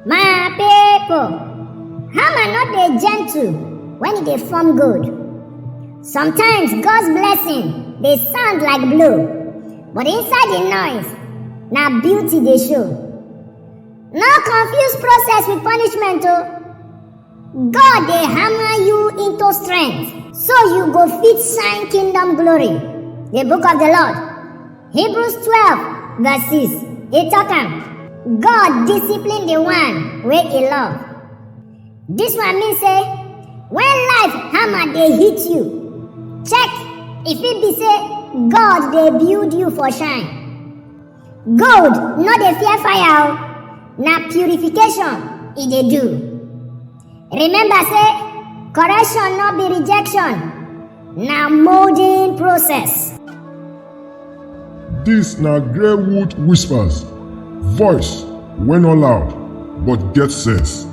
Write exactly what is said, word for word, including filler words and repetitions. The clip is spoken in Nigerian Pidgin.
My people, hammer no dey gentle when e dey form gold. Sometimes God's blessing dey sound like blow, but inside the noise, na beauty dey show. No confuse process with punishment o. God dey hammer you into strength so you go fit shine kingdom glory. The book of the Lord, Hebrews twelve verse six, e talk am, God discipline the one wey e love. This one mean say when life hammer dey hit you, check if e be say God dey build you for shine. Gold no dey fear fire o, na purification e dey do. Remember say correction no be rejection, na molding process. This na Greywood Whispers, voice wey no loud but get sense.